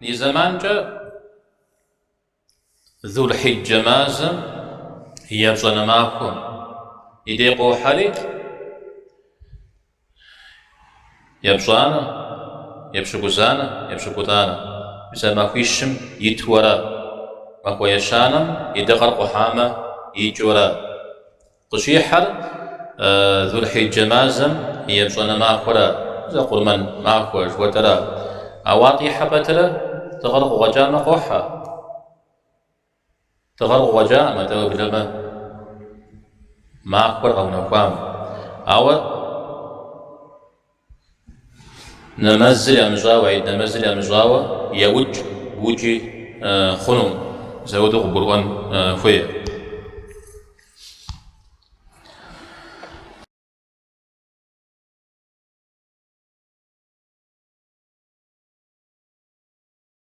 И зэманкӏэ Зулхьиджэ мазэм и епщӏанэ махуэм и дей къохьэри, епщӏанэ, епщыкӏузанэ, епщыкӏутӏанэ. Мис а махуищым иту ара. Махуэ ещанэм и дыгъэр къухьамэ икӏыу ара. Къыщихьэр Зулхьиджэ мазэм и епщӏанэ махуэра, зэ къурмэн махуэ жыхуэтӏэра. Ауэ ар къихьэ пэтрэ дыгъэр къыкъуэкӏамэ къохьэ. Дыгъэр къыкъуэкӏаӏым, атӏэ уеблэмэ махуэр къэунэхуам. Ауэ Нэмэзыр ямыщӏауэ, гьид нэмэзыр ямыщӏауэ яукӏ, букӏи хъуну, мис ауэдэу къыбгурыӏуэн хуей.